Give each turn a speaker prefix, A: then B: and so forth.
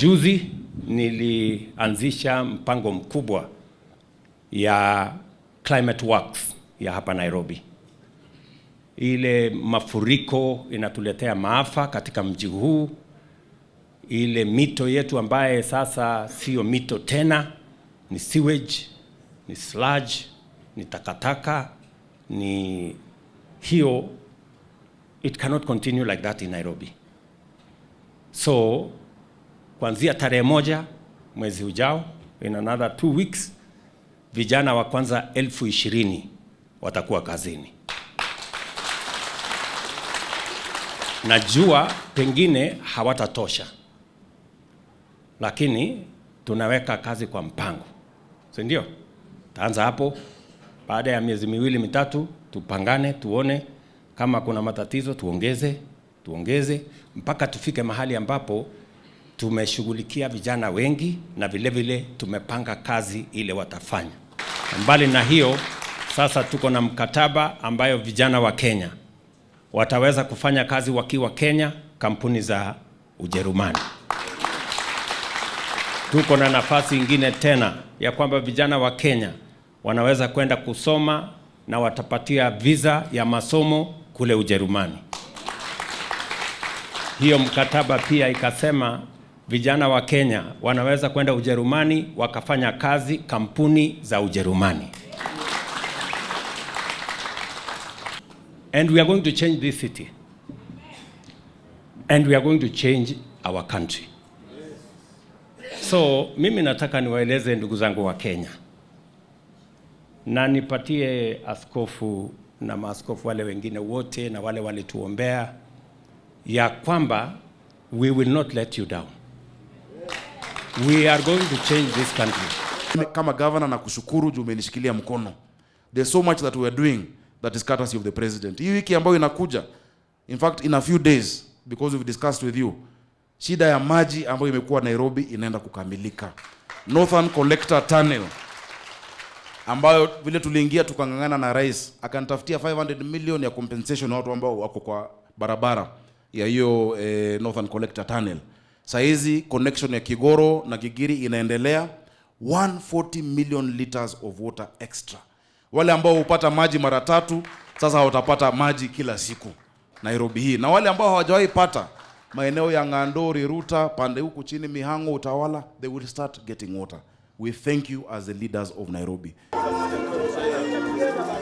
A: Juzi nilianzisha mpango mkubwa ya Climate Works ya hapa Nairobi. Ile mafuriko inatuletea maafa katika mji huu, ile mito yetu ambaye sasa sio mito tena, ni sewage, ni sludge, ni takataka, ni hiyo. It cannot continue like that in Nairobi. So kuanzia tarehe 1 mwezi ujao, in another 2 weeks, vijana wa kwanza 20,000 watakuwa kazini. Najua pengine hawatatosha, lakini tunaweka kazi kwa mpango, si ndio? Taanza hapo, baada ya miezi miwili mitatu tupangane, tuone kama kuna matatizo, tuongeze tuongeze mpaka tufike mahali ambapo tumeshughulikia vijana wengi na vile vile tumepanga kazi ile watafanya. Mbali na hiyo, sasa tuko na mkataba ambayo vijana wa Kenya wataweza kufanya kazi wakiwa Kenya, kampuni za Ujerumani. Tuko na nafasi ingine tena ya kwamba vijana wa Kenya wanaweza kwenda kusoma na watapatia visa ya masomo kule Ujerumani. Hiyo mkataba pia ikasema vijana wa Kenya wanaweza kwenda Ujerumani wakafanya kazi kampuni za Ujerumani. And we are going to change this city. And we are going to change our country. So mimi nataka niwaeleze ndugu zangu wa Kenya na nipatie askofu na maaskofu wale wengine wote na wale walituombea ya kwamba we will not let you down. We are going to change this country.
B: Kama governor na kushukuru juu umenishikilia mkono. There's so much that we are doing that is courtesy of the president. Hii wiki ambayo inakuja, in fact in a few days because we've discussed with you, shida ya maji ambayo imekuwa Nairobi inaenda kukamilika. Northern Collector Tunnel ambayo vile tuliingia tukang'ang'ana na rais akanitafutia 500 million ya compensation watu ambao wako kwa barabara ya hiyo Northern Collector Tunnel. Saizi connection ya Kigoro na Gigiri inaendelea 140 million liters of water extra. Wale ambao hupata maji mara tatu sasa watapata maji kila siku Nairobi hii, na wale ambao hawajawahi pata maeneo ya Ng'andori, Ruta, pande huku chini Mihango, Utawala, they will start getting water. We thank you as the leaders of Nairobi.